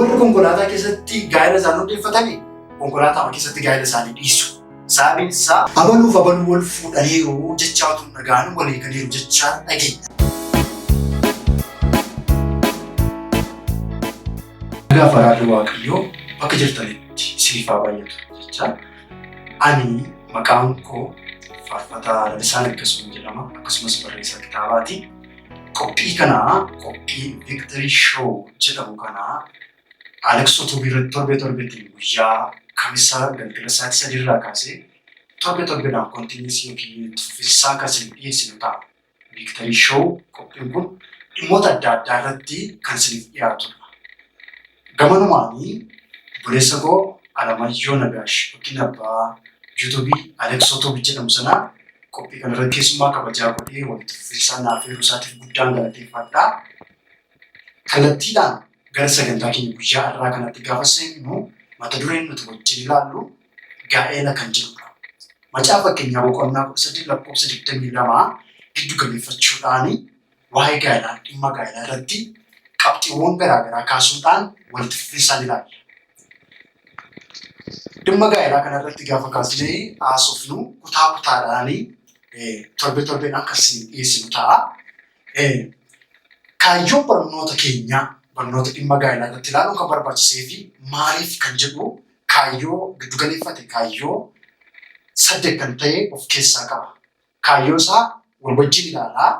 Warri konkolaataa keessatti gaa'ela isaanii hundeeffatanii konkolaataa keessatti gaa'ela isaanii dhiisu. Sababiin isaa abaluuf abaluu wal fuudhaniiru jechaa utuu hin dhaga'an walii galiiru jechaa dhageenya. Nagaa fi araarri Waaqayyoo bakka jirtanitti isiniif haa baay'atu jecha ani maqaan koo Faarfataa Lalisaa Naggasuu jedhama, akkasumas barreessaa kitaabaati. Qophii kana, qophii Victory Show jedhamu kana, Alex Otubii irratti torbee torbeetiin guyyaa Kamisa galgala sa'aatii 3 irraa kaasee torbee torbeedhaan continuous yookiin itti fufinsaan kan isiniif dhiyeessinu ta'a. Victory Show qophiin kun dhimmoota adda addaa irratti kan isiniif dhiyaatudha. Gamanumaanii obboleessa koo Alamayyoo Nagaash yookiin abbaa yuutuubii Alex Otubi jedhamu sanaa qophii kana irratti keessummaa kabajaa godhee walitti fufinsaan naaf eeruu isaatiif guddaan galateeffadha. Kallattiidhaan gara sagantaa keenya guyyaa har'aa kanatti gaafa seennu, mata dureen nuti wajjin ilaallu gaa'ela kan jedhudha. Macaafa Fakkeenyaa boqonnaa 13 lakkoofsa 22 giddu galeeffachuudhaan waa'ee gaa'elaa, dhimma gaa'elaa irratti qabxiiwwan garaa garaa kaasuudhaan walitti fufinsaan ilaalla. Dhimma gaa'elaa kana irratti gaafa kaasnee haasofnu kutaa kutaadhaan torbee torbeedhaan kan isin dhiyeessinu ta'a. Kaayyoon barnoota keenyaa, barnoota dhimma gaa'elaa irratti ilaaluun kan barbaachisee fi maaliif kan jedhu, kaayyoo giddu galeeffate kaayyoo saddeet kan ta'e of keessaa qaba. Kaayyoo isaa wal wajjin ilaalaa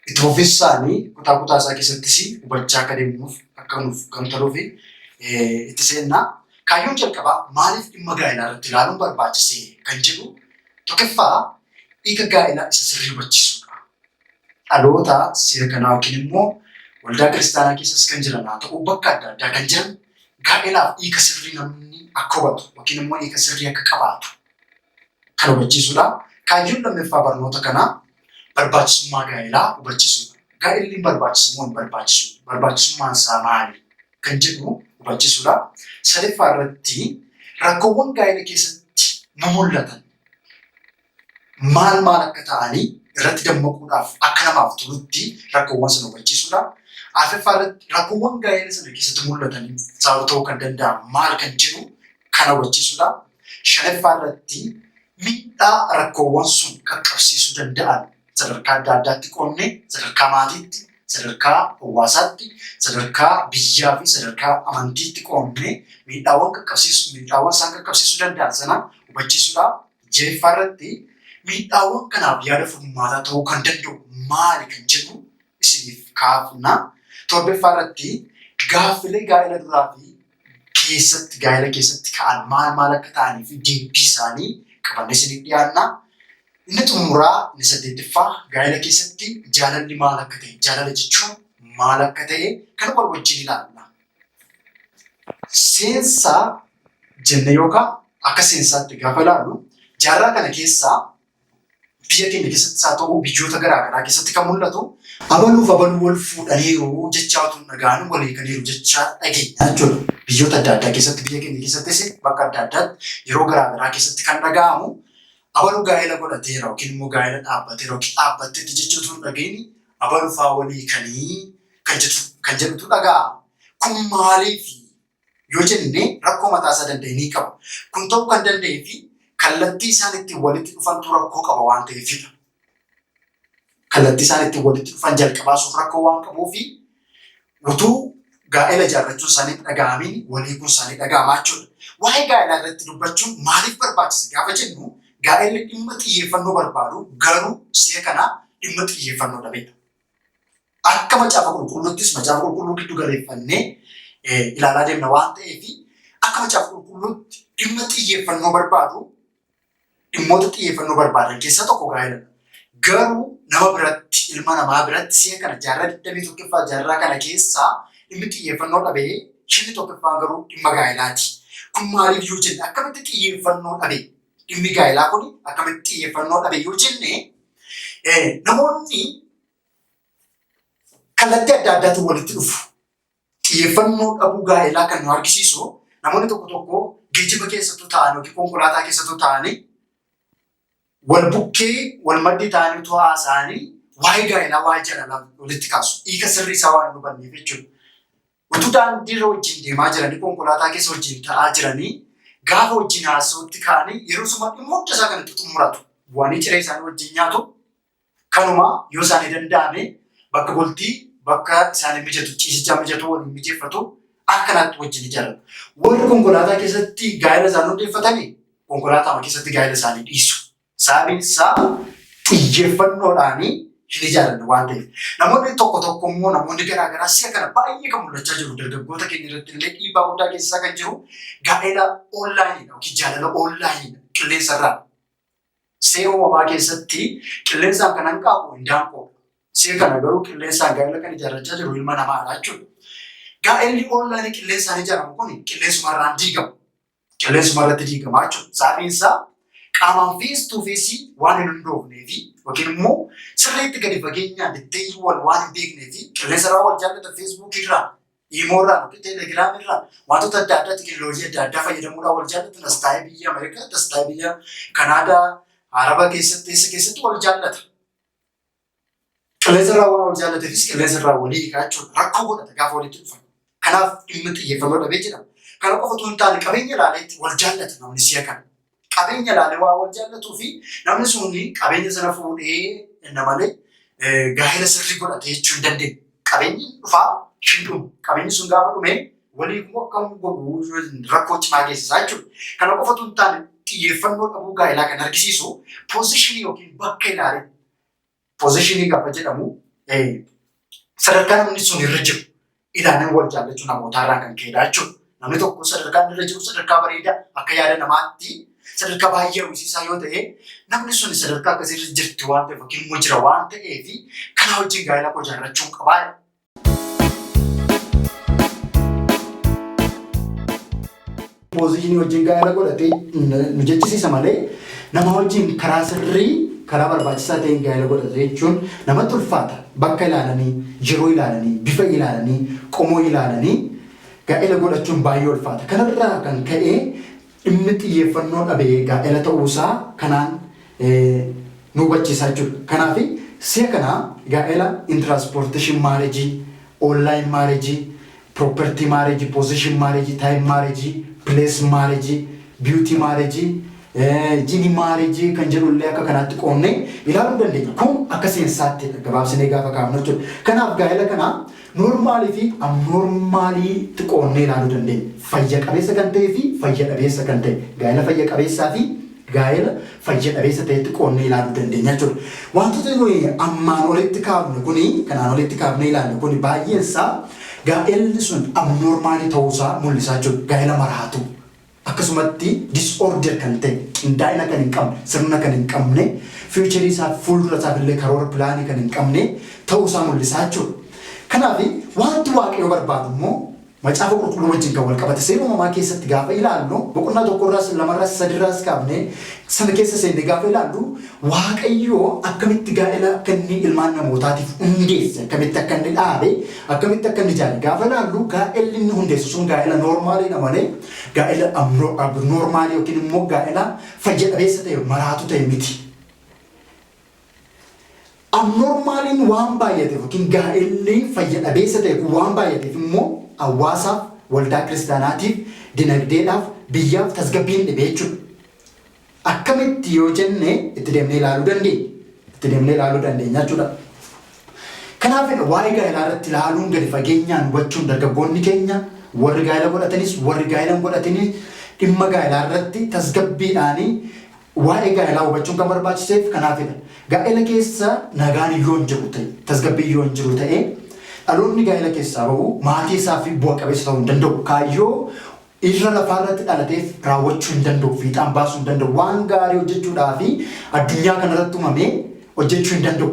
itti fufinsaanii kutaa kutaa isaa keessattis hubachaa akka deemnuuf akka nuuf gamtaluuf itti seenna. Kaayyoon jalqabaa maaliif dhimma gaa'elaa irratti ilaaluun barbaachise kan jedhu, tokkoffaa hiika gaa'elaa isa sirrii hubachiisuudha. Dhaloota seera kanaa yookiin immoo waldaa kiristaanaa keessas kan jiran haa ta'u, bakka adda addaa kan jiran, gaa'elaaf hiika sirrii namni akka hubatu yookiin immoo hiika sirrii akka qabaatu kan hubachiisuudha. Kaayyoon lammaffaa barnoota kanaa barbaachisummaa gaa'elaa hubachiisuudha. Gaa'elli barbaachisu moo hin barbaachisu? Barbaachisummaan isaa maali? Kan jedhu hubachiisuudha. Sadaffaa irratti rakkoowwan gaa'ela keessatti mumul'atan maal maal akka ta'anii irratti dammaquudhaaf akka namaaf tolutti rakkoowwan sana hubachiisuudha. Arfaffaa irratti rakkoowwan gaa'ela sana keessatti mul'atanii sababa ta'uu kan danda'an maal kan jedhu kana hubachiisuudha. Shanaffaa irratti miidhaa rakkoowwan sun qaqqabsiisuu danda'an sadarkaa adda addaatti qoodne, sadarkaa maatiitti, sadarkaa hawaasaatti, sadarkaa biyyaa fi sadarkaa amantiitti qoodne miidhaawwan qaqqabsiisu, miidhaawwan isaan qaqqabsiisuu danda'an sana hubachiisuudha. Jahaffaa irratti miidhaawwan kanaaf yaada furmaataa ta'uu kan danda'u maali kan jedhu isiniif kaafna. Torbaffaa irratti gaaffilee gaa'ela duraa fi keessatti gaa'ela keessatti ka'an maal maal akka ta'anii fi deebii isaanii qabannee isiniif dhiyaanna. Inni xumuraa, inni saddeettaffaa, gaa'ela keessatti jaalalli maal akka ta'e, jaalala jechuun maal akka ta'e kan wal wajjin ilaalla. Seensa jenne yookaan akka seensaatti gaafa ilaallu, jaarraa kana keessaa biyya keenya keessattis haa ta'u biyyoota garaa garaa keessatti kan mul'atu abaluuf abaluu wal fuudhaniiru jechaa utuu hin dhaga'an walii galiiru jechaa dhageenya jechuudha. Biyyoota adda addaa keessatti, biyya keenya keessattis bakka adda addaatti yeroo garaa garaa keessatti kan dhaga'amu abaluu gaa'ela godhateera yookiin immoo gaa'ela dhaabbateera yookiin dhaabbatteetti jecha utuu hin dhaga'in abaluu faa walii kanii kan jedhutu dhaga'ama. Kun maaliif yoo jenne, rakkoo mataa isaa danda'e ni qaba. Kun ta'uu kan danda'ee fi kallattii isaan ittiin walitti dhufantu rakkoo qaba waan ta'eefidha. Kallattii isaan ittiin walitti dhufan jalqabaa sun rakkoo waan qabuufi utuu gaa'ela ijaarrachuun isaanii hin dhaga'amiin wal hiikuun isaanii dhaga'amaa jechuudha. Waa'ee gaa'elaa irratti dubbachuun maaliif barbaachise gaafa jennu, gaa'elli dhimma xiyyeeffannoo barbaadu garuu si'a kana dhimma xiyyeeffannoo dhabedha. Akka Macaafa Qulqulluuttis, Macaafa Qulqulluu giddu galeeffannee ilaalaa deemna waan ta'eef, akka Macaafa Qulqulluutti dhimma xiyyeeffannoo barbaadu, dhimmoota xiyyeeffannoo barbaadan keessaa tokko gaa'eladha. Garuu nama biratti, ilma namaa biratti si'a kana jaarraa 21ffaa, jaarraa kana keessaa dhimmi xiyyeeffannoo dhabee shinni tokkoffaan garuu dhimma gaa'elaati. Kun maaliif yoo jenne, akkamitti xiyyeeffannoo dhabe, dhimmi gaa'elaa kun akkamitti xiyyeeffannoo dhabe yoo jenne, namoonni kallattii adda addaatiin walitti dhufu. Xiyyeeffannoo dhabuu gaa'elaa kan nu argisiisu, namoonni tokko tokko geejjiba keessattuu ta'an yookiin konkolaataa keessattuu ta'anii wal bukkee wal maddii ta'anii utuu haasa'anii waa'ee gaa'elaa, waa'ee jaalalaa walitti kaasu. Hiika sirrii isaa waan hin hubanneef jechuudha. Utuu daandiirra wajjin deemaa jiranii, konkolaataa keessa wajjin ta'aa jiranii, gaafa wajjin haasa'utti ka'anii yeroo suma dhimma hunda isaa kan itti xumuratu. Bu'anii ciree isaanii wajjin nyaatu. Kanuma yoo isaanii danda'ame bakka bultii bakka isaanii mijatu, ciisichaa mijatu waliin mijeeffatu, akka kanaatti wajjin ijaarratu. Warri konkolaataa keessatti gaa'ela isaanii hundeeffatanii konkolaataa keessatti gaa'ela isaanii dhiisu. Sababiin isaa xiyyeeffannoodhaan hin ijaaramne waan ta'eef. Namoonni tokko tokko immoo, namoonni garaa garaa si'a kana baay'ee kan mul'achaa jiru, dargaggoota keenya irratti illee dhiibbaa guddaa geessisaa kan jiru gaa'ela onlineiidha yookiin jaalala onlineiidha, qilleensarraa. Seera uumamaa keessatti qilleensaan kan hanqaaqu hindaanqoodha. Si'a kana garuu qilleensaan gaa'ela kan ijaarrachaa jiru ilma namaadha jechuudha. Gaa'elli online qilleensaan ijaaramu kun qilleensumarraan diigama. Qilleensuma irratti diigamaa jechuudha. Sababiin isaa qaamaan face to face waan hin hundoofnee fi yookiin immoo sirriitti gadi fageenyaan detailii wal waan hin beeknee fi qilleensa irraa wal jaallatan, Facebookii irraa, Imo irraa yookiin Telegram irraa, wantoota adda addaa, teekinooloojii adda addaa fayyadamuudhaan wal jaallatan. As taa'ee biyya Ameerikaa, as taa'ee biyya Kanaadaa, Araba keessatti, eessa keessatti wal jaallata. Qilleensa irraa waan wal jaallateefis qilleensa irraa walii hiikaa jechuudha. Rakkoo godhata gaafa walitti dhufan. Kanaaf dhimma xiyyeeffannoo dhabee jedhama. Kana qofa otoo hin taane qabeenya ilaaleetti wal jaallata namni si'a kana. Qabeenya ilaalee waa wal jaallatuu fi namni sun qabeenya sana fuudhee inna malee gaa'ela sirrii godhate jechuu hin dandeenye. Qabeenyi dhufaa hin dhumu. Qabeenyi sun gaafa dhume walii immoo akkam godhu, rakkoo cimaa geessisaa jechuudha. Kana qofa otoo hin taane xiyyeeffannoo dhabuu gaa'elaa kan argisiisu positionii yookiin bakka ilaalee. Positionii gaafa jedhamu sadarkaa namni sun irra jiru ilaalan wal jaallachuu namootaa irraa kan ka'edha jechuudha. Namni tokko sadarkaa inni irra jiru sadarkaa bareedaa, akka yaada namaatti sadarkaa baay'ee hawwisiisaa yoo ta'e, namni sun sadarkaa akkasii irra jirti waan ta'eef yookiin immoo jira waan ta'eef kana wajjin gaa'ela koo ijaarrachuun qabaa. Positionii wajjin gaa'ela godhatee nu jechisiisa malee nama wajjin karaa sirrii, karaa barbaachisaa ta'een gaa'ela godhate jechuun namatti ulfaata. Bakka ilaalanii, yeroo ilaalanii, bifa ilaalanii, qomoo ilaalanii gaa'ela godhachuun baay'ee ulfaata. Kanarraa kan ka'e dhimmi xiyyeeffannoo dhabee gaa'ela ta'uusaa kanaan nu hubachiisaa jechuudha. Kanaaf si'a kana gaa'ela in transportation marriage, online marriage, property marriage, position marriage, time marriage, place marriage, beauty marriage, genie marriage kan jedhu illee akka kanaatti qoonnee ilaaluu dandeenya. Kun akka seensaatti gabaabsinee gaafa kaafnu jechuudha. Kanaaf gaa'ela kana normalii fi abnormaliitti qoonnee ilaaluu dandeenya. Fayya qabeessa kan ta'ee fi fayya dhabeessa kan ta'e. Gaa'ela fayya qabeessaa fi gaa'ela fayya dhabeessa ta'etti qoonnee ilaaluu dandeenya jechuudha. Wantoota nuyi ammaan olitti kaafne kuni, kanaan olitti kaafnee ilaalle kuni, baay'een isaa gaa'elli sun abnormalii ta'uusaa mul'isaa jechuudha. Gaa'ela maraatu. Akkasumatti disorder kan ta'e, qindaa'ina kan hin qabne, sirna kan hin qabne, futureii isaa, fuuldura isaaf illee karoora, planii kan hin qabne ta'uusaa mul'isaa jechuudha. Kanaaf wanti Waaqayyo barbaadu immoo Macaafa Qulqulluu wajjin kan wal qabate seera uumamaa keessatti gaafa ilaallu, boqonnaa tokkorraas, lamarraas, sadirraas kaafne sana keessa seenne gaafa ilaallu, Waaqayyo akkamitti gaa'ela akka inni ilmaan namootaatiif hundeesse, akkamitti akka inni dhaabe, akkamitti akka inni ijaare gaafa ilaallu, gaa'elli inni hundeessu sun gaa'ela normaliidha malee gaa'ela abnormalii yookiin immoo gaa'ela fayya dhabeessa ta'e, maraatu ta'e miti. Abnormaliin waan baay'ateef yookiin gaa'elli fayya dhabeessa ta'e kun waan baay'ateef immoo hawaasaaf, waldaa kiristaanaatiif, dinagdeedhaaf, biyyaaf tasgabbiin dhibe jechuudha. Akkamitti yoo jenne itti deemnee ilaaluu dandeenya. Itti deemnee ilaaluu dandeenya jechuudha. Kanaaf waa'ee gaa'elaa irratti ilaaluun, gadi fageenyaan hubachuun, dargaggoonni keenya warri gaa'ela godhatanis warri gaa'ela hin godhatanis dhimma gaa'elaa irratti tasgabbiidhaanii waa'ee gaa'elaa hubachuun kan barbaachiseef kanaafidha. Gaa'ela keessa nagaan yoo hin jiru ta'e, tasgabbiin yoo hin jiru ta'e, dhaloonni gaa'ela keessaa bahu maatii isaa fi bu'a qabeessa ta'uu hin danda'u. Kaayyoo irra lafaa irratti dhalateef raawwachuu hin danda'u, fiixaan baasuu hin danda'u, waan gaarii hojjechuudhaa fi addunyaa kanarratti uumamee hojjechuu hin danda'u.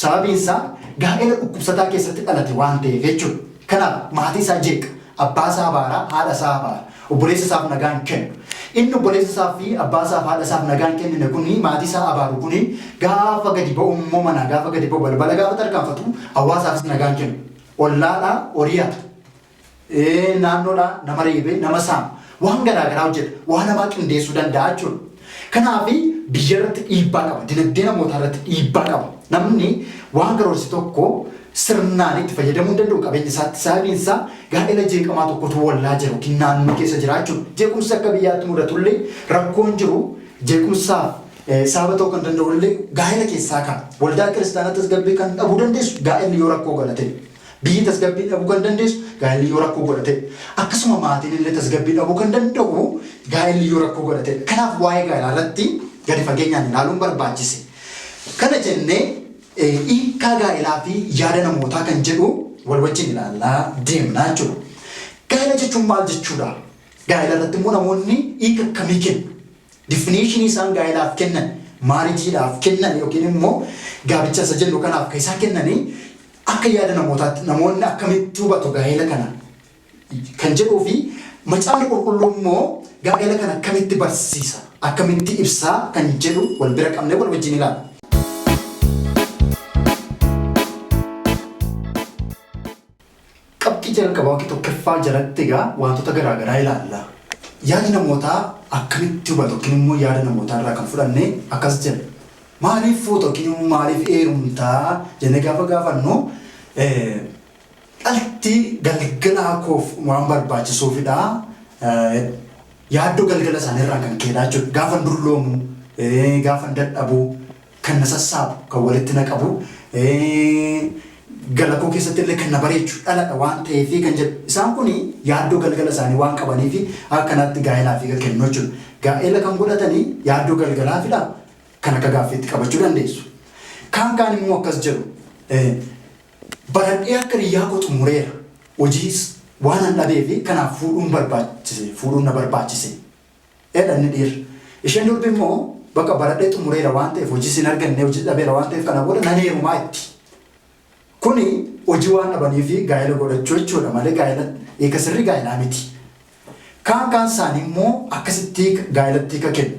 Sababiin isaa gaa'ela dhukkubsataa keessatti dhalate waan ta'eef jechuudha. Kanaaf maatii isaa jeeqa, abbaa isaa abaaraa, haadha isaa abaara, obboleessa isaaf nagaa hin kennu. Inni obboleessa isaa fi abbaa isaaf haadha isaaf nagaa hin kennine kuni, maatii isaa abaaru kuni, gaafa gadi ba'u immoo, manaa gaafa gadi ba'u, balbala gaafa tarkaanfatu hawaasaafis nagaa hin kennu. Ollaadhaa horii hata. Naannoodhaa nama reebee nama saama. Waan garaa garaa hojjeta. Waan namaa qindeessuu danda'a jechuudha. Kanaaf biyya irratti dhiibbaa qaba. Dinagdee namootaa irratti dhiibbaa qaba. Namni waan karoorse tokko sirnaan itti fayyadamuu hin danda'u qabeenya isaatti. Sababiin isaa gaa'ela jeeqamaa tokkotu wallaa jira yookiin naannoo keessa jira jechuudha. Jeequmsi akka biyyaatti mudatullee rakkoon jiru jeequmsaaf sababa ta'uu kan danda'ullee gaa'ela keessaa ka'a. Waldaa kiristaanaa tasgabbii kan dhabuu dandeessu gaa'elli yoo rakkoo godhate. Biyyi tasgabbii dhabuu kan dandeessu gaa'elli yoo rakkoo godhate. Akkasuma maatiin illee tasgabbii dhabuu kan danda'u gaa'elli yoo rakkoo godhate. Kanaaf waa'ee gaa'elaa irratti gadi fageenyaan ilaaluun barbaachise. Kana jennee hiikkaa gaa'elaa fi yaada namootaa kan jedhu wal wajjin ilaallaa deemna jechuudha. Gaa'ela jechuun maal jechuudha? Gaa'ela irratti immoo namoonni hiika akkamii kennu? Definition isaan gaa'elaaf kennan, marriageidhaaf kennan yookiin immoo gaabicha isa jennu kanaaf kan isaan kennanii akka yaada namootaatti namoonni akkamitti hubatu gaa'ela kana kan jedhuu fi macaafni qulqulluu immoo gaa'ela kana akkamitti barsiisa, akkamitti ibsaa kan jedhu wal bira qabnee wal wajjin ilaalla. Qabxii jalqabaa yookiin tokkoffaa jalatti egaa wantoota garaa garaa ilaalla. Yaadi namootaa akkamitti hubatu yookiin immoo yaada namootaa irraa kan fudhanne akkas jedha. Maaliif fuuta yookiin immoo maaliif heerumtaa jennee gaafa gaafannu, dhalti galgalaa koof waan barbaachisuufidha. Yaaddoo galgala isaanii irraan kan ka'edha jechuudha. Gaafan dulloomu, gaafan dadhabu, kan na sassaabu, kan walitti na qabu, gala koo keessatti illee kan na bareechu dhaladha waan ta'eef kan jedhu. Isaan kun yaaddoo galgala isaanii waan qabaniif akka kanaatti gaa'elaaf hiika kennu jechuudha. Gaa'ela kan godhatanii yaaddoo galgalaafidha kan akka gaaffiitti qabachuu dandeessu. Kaan kaan immoo akkas jedhu. Baradhee akka hiriyyaa koo xumureera. Hojiis waanan dhabeef kanaaf fuudhuun barbaachise, fuudhuun na barbaachise. Jedha inni dhiirri. Isheen durbi immoo bakka baradhee xumureera waan ta'eef hojiis hin arganne, hojiis dhabeera waan ta'eef kana booda nan heerumaa itti. Kuni hojii waan dhabaniif gaa'ela godhachuu jechuudha malee gaa'ela hiika sirrii gaa'elaa miti. Kaan kaan isaanii immoo akkasitti gaa'elatti hiika kennu.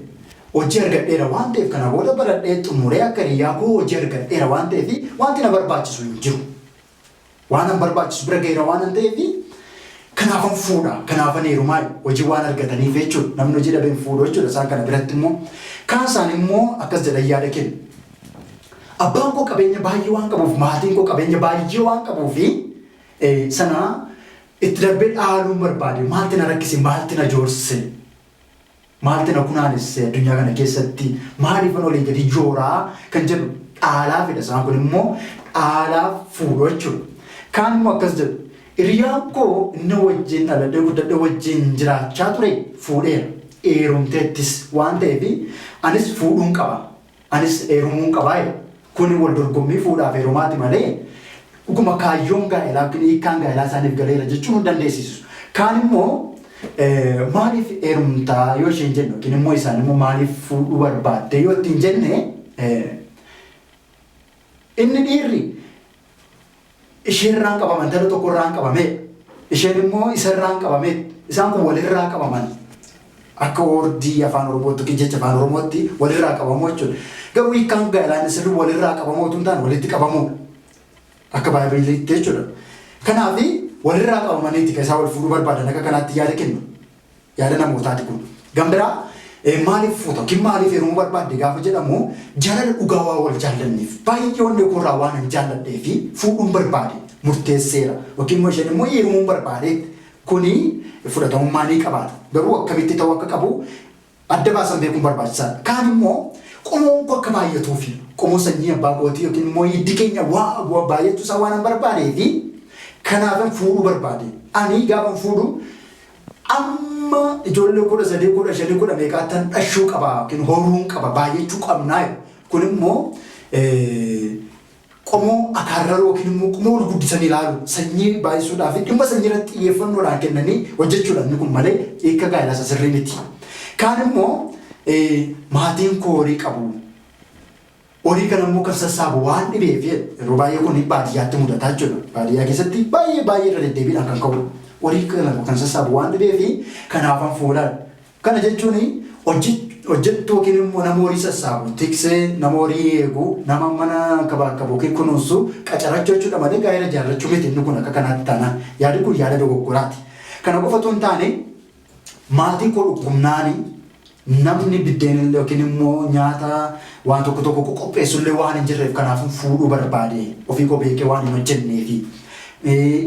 Hojii argadheera waan ta'eef kana booda baradhee xumuree akka hiriyyaa koo hojii argadheera waan ta'eef wanti na barbaachisu hin jiru. Waan an barbaachisu bira ga'eera waan an ta'eef kanaafan fuudha, kanaafan heerumaa hojii waan argataniif jechuudha. Namni hojii dhabeen fuudhu jechuudha isaan kana biratti immoo. Kaan isaanii immoo akkas jedhan yaada kennu. Abbaan koo qabeenya baay'ee waan qabuuf, maatiin koo qabeenya baay'ee waan qabuuf sana itti darbee dhaaluun barbaade. Maalti na rakkise, maalti na joorse, maalti na kunaanesse addunyaa kana keessatti, maaliifan olii gadi jooraa kan jedhu dhaalaa fedha. Isaan kun immoo dhaalaa fuudhu jechuudha. Kaan immoo akkas jedhu. Hiriyaan koo inni wajjin dhaladhee guddadhee wajjin jiraachaa ture fuudheera. Heerumteettis waan ta'eef anis fuudhuun qaba. Anis heerumuun qabaa jedhu. Kuni wal dorgommii fuudhaaf heerumaati malee dhuguma kaayyoon gaa'elaa yookiin hiikkaan gaa'elaa isaaniif galeera jechuun hin dandeessisu. Kaan immoo maaliif heerumtaa yoo isheen jenne yookiin immoo isaan immoo maaliif fuudhuu barbaadde yoo ittiin jenne, inni dhiirri isheerraan qabaman, intala tokkorraan qabamee, isheen immoo isarraan qabamee, isaan kun walirraa qabaman. Akka wordii afaan Oromootti yookiin jecha afaan Oromootti walirraa qabamuu jechuudha. Garuu hiikkaan gaa'elaa inni sirrii walirraa qabamuu otoo hin taane walitti qabamuudha. Akka baay'eetti jechuudha. Kanaaf walirraa qabamaniiti kan isaan wal fuudhuu barbaadan akka kanaatti yaada kennu. Yaada namootaati kun. Gambiraa maaliif fuuta yookiin maaliif heerumuu barbaadde gaafa jedhamu, jaalala dhugaa waan wal jaallanneef, baay'ee onnee koorraa waan hin jaalladhee fi fuudhuun barbaade, murteesseera, yookiin immoo isheen immoo heerumuun barbaade, kuni fudhatamummaa ni qabaata. Garuu akkamitti ta'uu akka qabu adda baasan beekuun barbaachisaadha. Kaan immoo qomoon koo akka baay'atuu fi qomoo sanyii abbaa kootii yookiin immoo hiddi keenya waa baay'achuu isaa waan hin barbaadee fi kanaafan fuudhuu barbaade. Ani gaafan fuudhu amma ijoollee 13, 15, kudha meeqaattan dhashuu qaba yookiin horuun qaba, baay'achuu qabnaa jedhu. Kun immoo qomoo akaarraruu yookiin immoo qomoo ol guddisanii ilaalu, sanyii baay'isuudhaa fi dhimma sanyii irratti xiyyeeffannoodhaan kennanii hojjechuudha inni kun malee hiika gaa'elaa isa sirrii miti. Kaan immoo maatiin koo horii qabu. Horii kana immoo kan sassaabu waan dhibeef, yeroo baay'ee kun baadiyyaatti mudataa jechuudha. Baadiyyaa keessatti baay'ee baay'ee irra deddeebiidhaan kan ka'u. Horii kana kan sassaabu waan dhibeef kanaafan fuudhaan. Kana jechuun hojjettuu yookiin immoo nama horii sassaabu, tiksee, nama horii eegu, nama mana kabaakabu yookiin kunuunsu qacarachuu jechuudha malee gaa'ela ijaarrachuu miti inni kun akka kanaatti taanaan. Yaadi kun yaada dogoggoraati. Kana qofa otoo hin taane, maatiin koo dhukkubnaani Namni biddeen illee yookiin immoo nyaata waan tokko tokko qopheessu illee waan hin jirreef kanaafuu fuudhuu barbaade, ofii koo beekee waan hin hojjenneefi.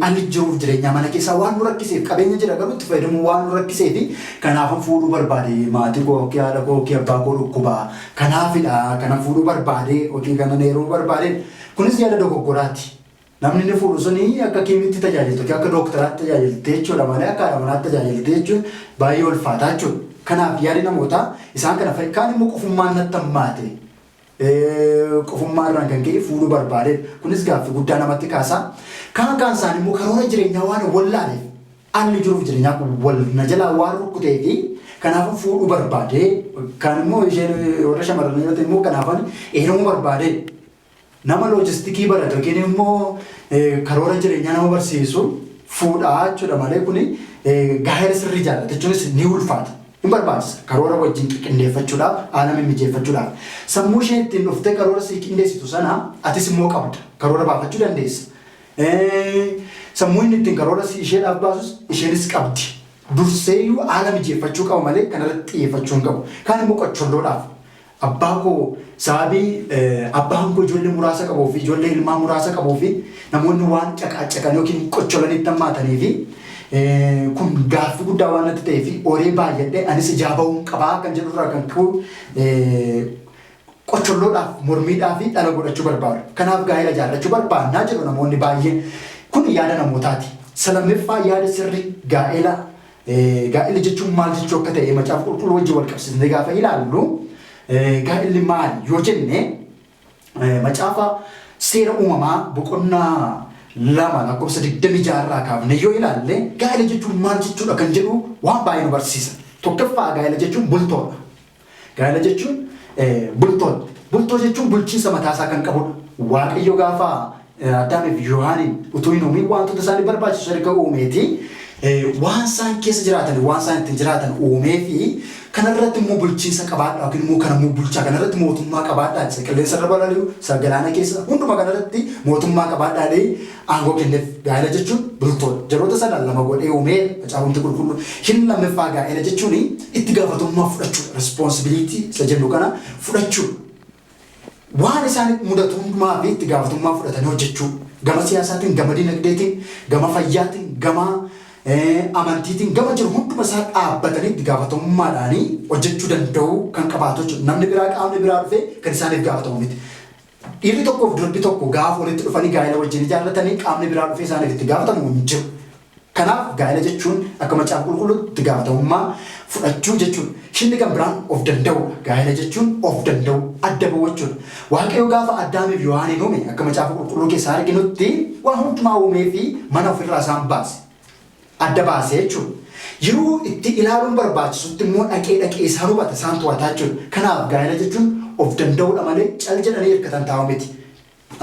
Alli jiruuf jireenyaa mana keessaa waan nu rakkiseef, qabeenya jira garuu itti fayyadamuu waan nu rakkiseefi kanaafan fuudhuu barbaade. Maatii koo yookiin haadha koo yookiin abbaa koo dhukkubaa, kanaafidha kanan fuudhuu barbaade yookiin kanan heerumuu barbaade. Kunis yaada dogoggoraati. Namni inni fuudhu suni akka hakiimitti tajaajiltu yookiin akka dooktaraatti tajaajilte jechuudha malee akka haadha manaatti tajaajilti jechuun baay'ee ulfaataa jechuudha. Kanaaf yaadi namootaa isaan kana fa'i. Kaan immoo qofummaan natti hammaate, qofummaa irraan kan ka'e fuudhuu barbaade. Kunis gaaffii guddaa namatti kaasa. Kaan kaan isaanii immoo karoora jireenyaa waan wallaaleef, haalli jiruuf jireenyaa kun wal na jalaa waan rukkutee fi kanaafuu fuudhuu barbaade. Kaan immoo isheen warra shamarranii yoo ta'e immoo kanaafan heerumuu barbaade. Nama loojistikii barate yookiin immoo karoora jireenyaa nama barsiisu fuudhaa jechuudha malee kuni gaa'ela sirrii ijaarrate jechuunis ni ulfaata. Hin barbaachisa. Karoora wajjin qindeeffachuudhaaf, haala mimmijeeffachuudhaaf. Sammuu isheen ittiin dhuftee karoora sii qindeessitu sana atis immoo qabda. Karoora baafachuu dandeessa. Sammuu inni ittiin karoora sii isheedhaaf baasus isheenis qabdi. Durseeyyuu haala mijeeffachuu qaba malee kanarratti xiyyeeffachuu hin qabu. Kaan immoo qocholloodhaaf. Abbaa koo sababii abbaan koo ijoollee muraasa qabuu fi ijoollee ilmaan muraasa qabuu fi namoonni waan caqaacaqan yookiin qocholanitti hammaatanii fi kun gaaffii guddaa waan natti ta'ee fi horee baay'adhee anis ijaa ba'uun qabaa kan jedhurraa kan ka'u qocholloodhaaf, mormiidhaa fi dhala godhachuu barbaadu. Kanaaf gaa'ela ijaarrachuu barbaannaa jedhu namoonni baay'een. Kun yaada namootaati. Salammeeffaa, yaada sirrii gaa'ela. Gaa'elli jechuun maal jechuu akka ta'e Macaafa Qulqulluu wajjin wal qabsiisnee gaafa ilaallu, gaa'elli maali yoo jenne, macaafa Seera Uumamaa boqonnaa 2 lakkoofsa 26 irraa kaafnee yoo ilaalle, gaa'ela jechuun maal jechuudha kan jedhu waan baay'ee nu barsiisa. Tokkoffaa, gaa'ela jechuun bultoodha. Gaa'ela jechuun bultoodha. Bultoo jechuun bulchiinsa mataasaa kan qabudha. Waaqayyo gaafa Addaamiif Yohaaniin utuu hin uumin wantoota isaanii barbaachisu erga uumeeti, waan isaan keessa jiraatan, waan isaan ittiin jiraatan uumee fi kanarratti immoo bulchiinsa qabaadhaa yookiin immoo kana immoo bulchaa, kanarratti mootummaa qabaadhaa, isa qilleensa irra balali'u, isa galaana keessa hunduma kanarratti mootummaa qabaadhaa jedhee aangoo kenneef. Gaa'ela jechuun bultoodha. Jaroota sana lama godhee uumee Macaafumti Qulqulluu. Hin lammaffaa, gaa'ela jechuun itti gaafatamummaa fudhachuudha. Responsibility isa jennu kana fudhachuudha. Waan isaan mudatu hundumaa fi itti gaafatamummaa fudhatanii hojjechuu. Gama siyaasaatiin, gama dinagdeetiin, gama fayyaatiin, gama amantiitiin, gama jiru hunduma isaa dhaabbatanii itti gaafatamummaadhaanii hojjechuu danda'uu kan qabaatu jechuudha. Namni biraa, qaamni biraa dhufee kan isaaniif gaafatamu miti. Dhiirri tokkoof durbi tokko gaafa walitti dhufanii gaa'ela wajjin ijaarratanii, qaamni biraa dhufee isaaniif itti gaafatamu hin jiru. Kanaaf gaa'ela jechuun akka Macaafa Qulqulluutti itti gaafatamummaa fudhachuu jechuudha. Shinni kan biraan of danda'uudha. Gaa'ela jechuun of danda'uu, adda ba'uu jechuudha. Waaqayyo gaafa Addaamiif Yohaaniin uume, akka Macaafa Qulqulluu keessaa arginutti, waan hundumaa uumee fi mana ofirraa isaan baase. Adda baasee jechuudha. Yeroo itti ilaaluun barbaachisutti immoo dhaqee dhaqee isaan hubata, isaan to'ata jechuudha. Kanaaf gaa'ela jechuun of danda'uudha malee cal jedhanii hirkatan taa'uu miti.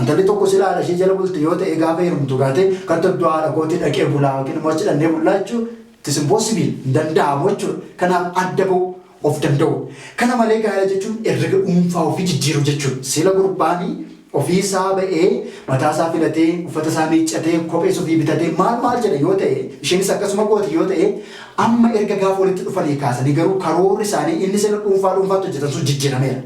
Intalli tokko sila haadha ishee jala bulti yoo ta'e, gaafa heerumtu gaatee kan iddoo haadha kootii dhaqee bulaa yookiin immoo achi dhannee bullaa jechuun it is impossible, hin danda'amu jechuudha. Kanaaf adda ba'u, of danda'u. Kana malee gaa'ela jechuun herrega dhuunfaa ofii jijjiiruu jechuudha. Sila gurbaanii ofii isaa ba'ee, mataa isaa filatee, uffata isaa miiccatee, kophee ofii bitatee, maal maal jedha yoo ta'e, isheenis akkasuma gooti yoo ta'e, amma erga gaafa walitti dhufanii kaasanii garuu karoorri isaanii inni sila dhuunfaa dhuunfaatti hojjetan sun jijjiirameera.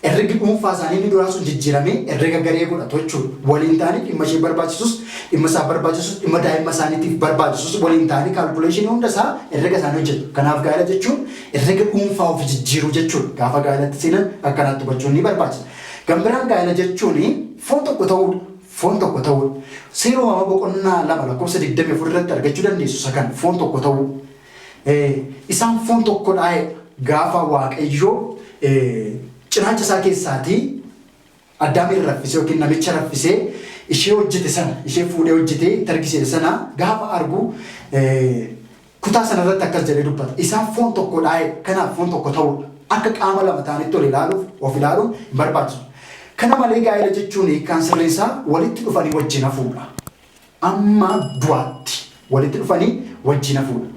Herregi dhuunfaa isaanii inni duraa sun jijjiiramee herrega garee godhatu jechuudha. Waliin ta'anii dhimma ishee barbaachisus, dhimma isaa barbaachisus, dhimma daa'imma isaaniitiif barbaachisus waliin ta'anii calculation hunda isaa herrega isaanii hojjetu. Kanaaf gaa'ela jechuun herrega dhuunfaa ofii jijjiiruu jechuudha. Gaafa gaa'elatti seenan akkanaatti hubachuun ni barbaachisa. Kan biraan gaa'ela jechuun foon tokko ta'uudha. Foon tokko ta'uudha. Seera Uumamaa boqonnaa 2 lakkoofsa 24 irratti argachuu dandeessu isa kana, foon tokko ta'uu. Isaan foon tokkodha jedha. Gaafa Waaqayyo cinaacha isaa keessaatii Addaamiin raffisee yookiin namicha raffisee ishee hojjete sana, ishee fuudhee hojjetee itti argisiise sana gaafa argu, kutaa sana irratti akkas jedhee dubbata. Isaan foon tokkodha jedha. Kanaaf foon tokko ta'uudha. Akka qaama lama ta'anitti ol ilaaluuf, of ilaaluun hin barbaachisu. Kana malee gaa'ela jechuun hiikkaan sirriin isaa walitti dhufanii wajjin hafuudha. Amma du'aatti walitti dhufanii wajjin hafuudha.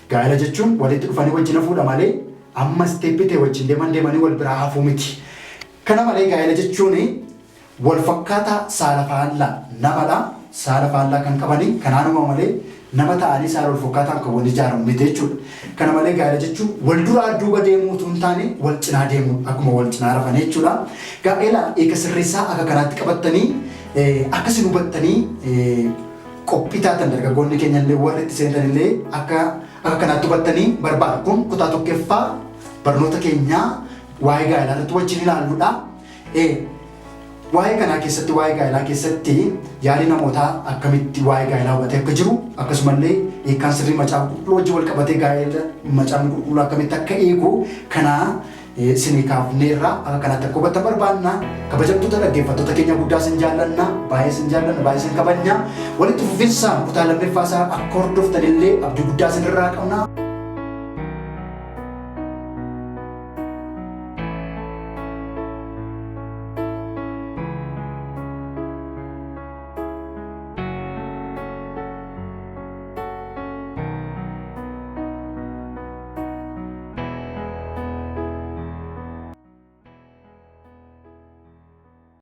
Gaa'ela jechuun walitti dhufanii wajjin hafuudha malee amma step ta'e wajjin deeman deemanii wal biraa hafuu miti. Kana malee gaa'ela jechuun wal fakkaataa saala faallaa namadha. Saala faallaa kan qabanii kanaanuma malee nama ta'anii saala wal fakkaataan kan wal ijaaramu miti jechuudha. Kana malee gaa'ela jechuun wal duraa duuba deemuu utuu hin taane wal cinaa deemuu akkuma wal cinaa rafan jechuudha. Gaa'ela hiika sirriisaa akka kanaatti qabattanii akka isin hubattanii qophii taatan dargaggoonni keenya illee warri itti seentan illee akka akka kanaatti hubattanii barbaada. Kun kutaa tokkoffaa barnoota keenyaa waa'ee gaa'elaa irratti wajjin ilaalludha. Waa'ee kanaa keessatti, waa'ee gaa'elaa keessatti yaadi namootaa akkamitti waa'ee gaa'elaa hubatee akka jiru, akkasumallee hiikkaan sirrii Macaafa Qulqulluu wajjin wal qabatee gaa'ela Macaafni Qulqulluu akkamitti akka hiiku kanaa isinii kaafneerra. Akka kanaatti akka hubattan barbaanna. Kabajamtoota dhaggeeffattoota keenya, guddaa isin jaallanna, baay'ee isin jaallanna, baay'ee isin kabajna. Walitti fufinsaan kutaa lammaffaa isaa akka hordoftanillee abdii guddaa isin irraa qabna.